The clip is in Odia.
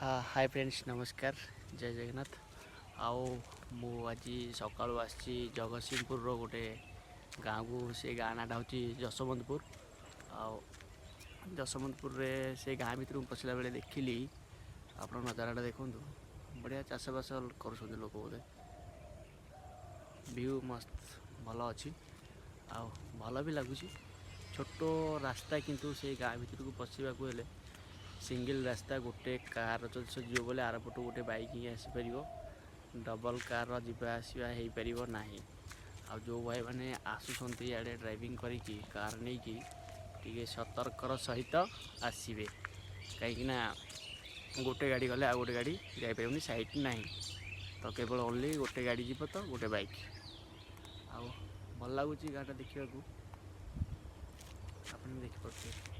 ହାଏ ଫ୍ରେଣ୍ଡସ୍, ନମସ୍କାର, ଜୟ ଜଗନ୍ନାଥ। ଆଉ ମୁଁ ଆଜି ସକାଳୁ ଆସିଛି ଜଗତସିଂହପୁରର ଗୋଟେ ଗାଁକୁ। ସେ ଗାଁ ନାଁଟା ହେଉଛି ଯଶୋବନ୍ତପୁର। ଆଉ ଯଶୋବନ୍ତପୁରରେ ସେ ଗାଁ ଭିତରକୁ ପଶିଲା ବେଳେ ଦେଖିଲି, ଆପଣ ନଜାରାଟା ଦେଖନ୍ତୁ, ବଢ଼ିଆ ଚାଷବାସ କରୁଛନ୍ତି ଲୋକ ବୋଧେ। ଭିଉ ମସ୍ତ ଭଲ ଅଛି ଆଉ ଭଲ ବି ଲାଗୁଛି। ଛୋଟ ରାସ୍ତା, କିନ୍ତୁ ସେ ଗାଁ ଭିତରକୁ ପଶିବାକୁ ହେଲେ ସିଙ୍ଗିଲ୍ ରାସ୍ତା। ଗୋଟେ କାର୍ ଯଦି ସେ ଯିବ ବୋଲେ ଆରପଟୁ ଗୋଟେ ବାଇକ୍ ହିଁ ଆସିପାରିବ, ଡବଲ୍ କାର୍ର ଯିବା ଆସିବା ହେଇପାରିବ ନାହିଁ। ଆଉ ଯେଉଁ ଭାଇମାନେ ଆସୁଛନ୍ତି ଇଆଡ଼େ ଡ୍ରାଇଭିଂ କରିକି କାର୍ ନେଇକି, ଟିକେ ସତର୍କର ସହିତ ଆସିବେ, କାହିଁକିନା ଗୋଟେ ଗାଡ଼ି ଗଲେ ଆଉ ଗୋଟେ ଗାଡ଼ି ଯାଇପାରିବନି, ସାଇଡ଼୍ ନାହିଁ। ତ କେବଳ ଓନ୍ଲି ଗୋଟେ ଗାଡ଼ି ଯିବ ତ ଗୋଟେ ବାଇକ୍। ଆଉ ଭଲ ଲାଗୁଛି ଗାଁଟା ଦେଖିବାକୁ, ଆପଣ ବି ଦେଖିପାରୁଥିବେ।